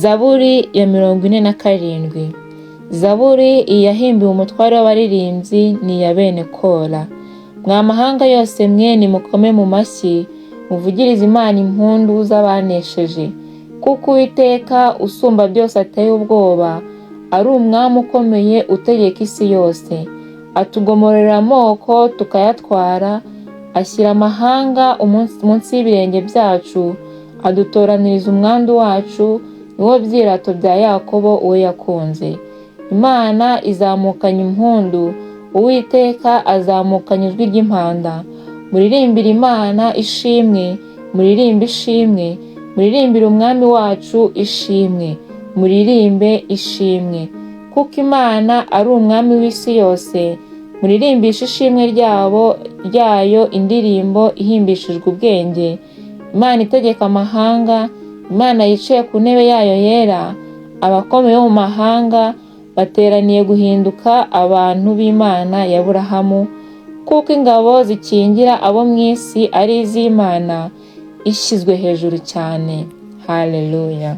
Zaburi ya 47. Zaburi iyi yahimbiwe umutware w'abaririmbyi, ni iya bene Kora. Mwa mahanga yose mwe, nimukome mu mashyi, muvugirize Imana impundu z'abanesheje. Kuko Uwiteka usumba byose ateye ubwoba, ari umwami ukomeye utegeka isi yose. Atugomorera amoko tukayatwara, ashyira amahanga munsi y'ibirenge byacu, adutoraniriza umwandu wacu, niwo byirato bya Yakobo uwo yakunze. Imana izamukanya impundu, Uwiteka azamukanya ijwi ry'impanda. Muririmbire Imana ishimwe, muririmbe ishimwe, muririmbire umwami wacu ishimwe, muririmbe ishimwe. Kuko Imana ari umwami w'isi yose, muririmbishe ishimwe ryabo ryayo indirimbo ihimbishijwe ubwenge. Imana itegeka amahanga, Imana yicaye ku ntebe yayo yera, abakomeye bo mu mahanga bateraniye guhinduka abantu b'Imana ya Aburahamu, kuko ingabo zikingira abo mu isi ari iz'Imana ishyizwe hejuru cyane. Haleluya.